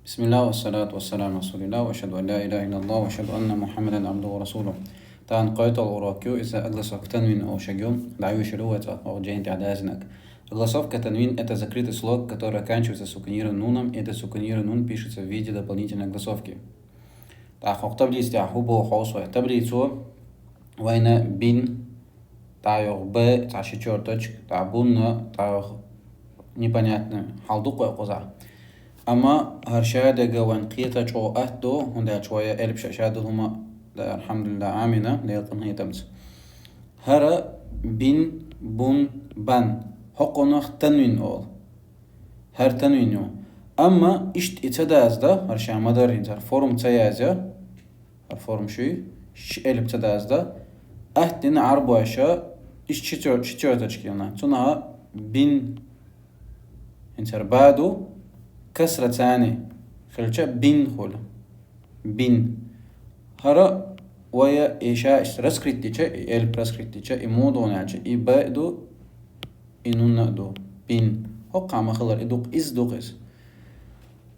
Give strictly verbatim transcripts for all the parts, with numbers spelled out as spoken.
بسم الله والصلاة والسلام على رسول الله، وأشهد أن لا إله إلا الله، وأشهد أن محمدا عبده ورسوله. Тахана кхойтал урок ю, иза огласовка танвин олуш ю. ДӀайоьшу вай цкъа оха жайна тӀехь даьзинарг. Огласовка танвин — это закрытый слог, который оканчивается суккунированным нуном, и этот суккунированный нун пишется в виде дополнительной огласовки. ТӀаккха хӀокху таблица тӀехь хӀун боху хьовсу вай? Таблицо вайна бин, тӀаккха йогӀу б, тӀаккха ши чёрточка, тӀаккха бунна, тӀаккха йогӀу непонятно хьал ду-кх вай кхузахь. Амма хӀара шадерг вайн кхета чӀогӀа атта ду, хӀунда аьлча вай элп ша-ша ду хӀума, да, алхьамдулиллахӀ, амина, Делан къинхетамца. ХӀара бин, бун, бан. ХӀокхунах танвин олу. ХӀара танвин ю. Амма иштта и ца дазда, хӀара ша ма-дарра хӀинца хӀара форма ца язъя, хӀара форма шуьй, ши элп ца дазда, аттина Ӏарбойша иштта ши чёр-, ши чёрточка йина. Цунах бин, хӀинца хӀара ба ду, касра цани хилча бин хуьлу. Бин. ХӀара вай и ша иштта раскрыть дича, и элп раскрыть дича, и муха ду аьлча, и б ду, и нун а ду. Бин. ХӀокхахь ма-хиллара, и ду-кх, иза ду-кх иза.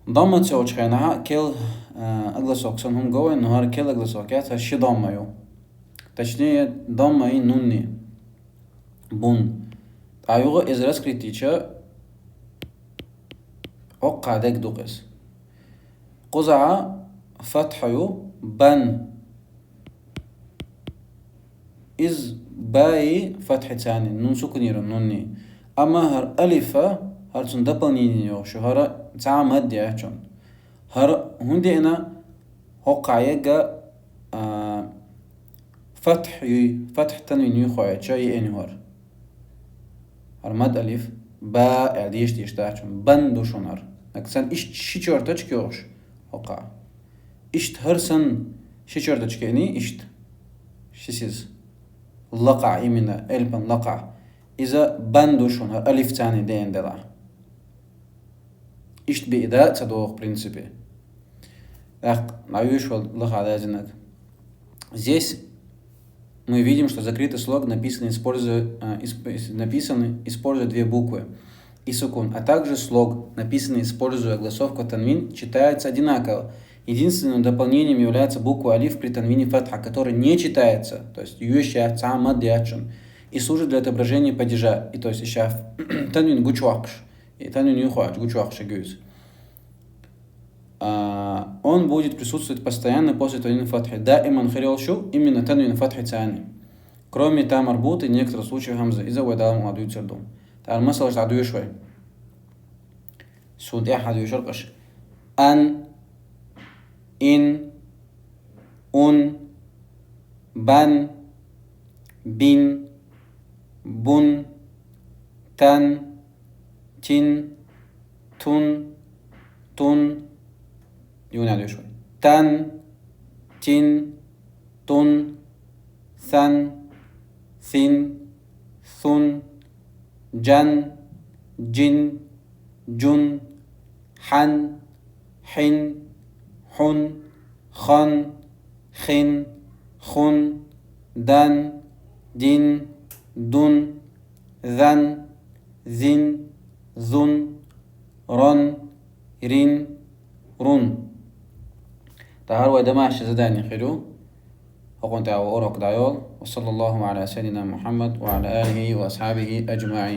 Дамма ца йолчу хенахь кел, а, огласовка санна хӀума го вайн, но хӀара кел огласовка яц, хӀара ши дамма ю. Точнее, дамма и нунни. Бун. ТӀаккха юха иза раскрыть дича, хӀокхахь дерг ду-кх иза. Кхузахь фатхьа ю, бан. Иза баи фатхьи цани, нун суккунированный нунни. Амма хӀара алифа, хӀара цунна дополнение йохуш ю, хӀара цхьа а мад яц цунна. ХӀара хӀунда деана, хӀокхахь ерг а, а, фатхь юй, фатхь танвин юй хьоьжуча, еана ю хӀара. ХӀара мад алиф, ба аьлла деша дезаш дац шуна, бан ду шуна хӀара. Нагахь санна иштта ши чёрточка йохуш хӀокхахь. Иштта хӀара санна ши чёрточка йиний, иштта. Ши сиз. Лакхахь, именно, элпан лакхахь. Иза бан ду шуна, хӀара алиф цани деана делахь. Иштта биъ да а ца догӀу, в принципе. ТӀаккха дӀайоьшу вай лаха даьзинарг. Здесь мы видим, что закрытый слог, написанный используя, а, исп-, ис-, написанный, используя две буквы и сукун, а также слог, написанный, используя огласовку танвин, читается одинаково. Единственным дополнением является буква алиф при танвине фатха, которая не читается, то есть йоьшуш яц, цхьа а мад яц цунна, и служит для отображения падежа, и то есть и ша танвин гучувоккхуш, и танвин юй хьоьжуш гучувоккхуш ю иза. А, он будет присутствовать постоянно после танвина фатхи. Даиман хир йолуш ю именно танвина фатхьи цани. Кроме та марбуты, в некоторых случаях гьамза. Иза вай Дала мукъ лахь дуьйцур ду. ТӀаккха масалаш дӀадоьшу вай. Суна тӀаьхьа доьшур ду аша. Ан, ин, ун, бан, бин, бун, тан, тин, тун, тун. Юна дуьш вай. Тан, тин, тун, сан, син, сун, жан, жин, жун, хьан, хьин, хьун, хан, хин, хун, дан, дин, дун, зан, зин, зун, ран, рин, рун. ТӀаккха хӀара вай домашний задание хир ю. ХӀокхунна тӀехь урок дӀайолу. Ва саллаллаху Ӏала саййидина Мухьаммад ва Ӏала алихи ва асхьабихи аджмаӀин.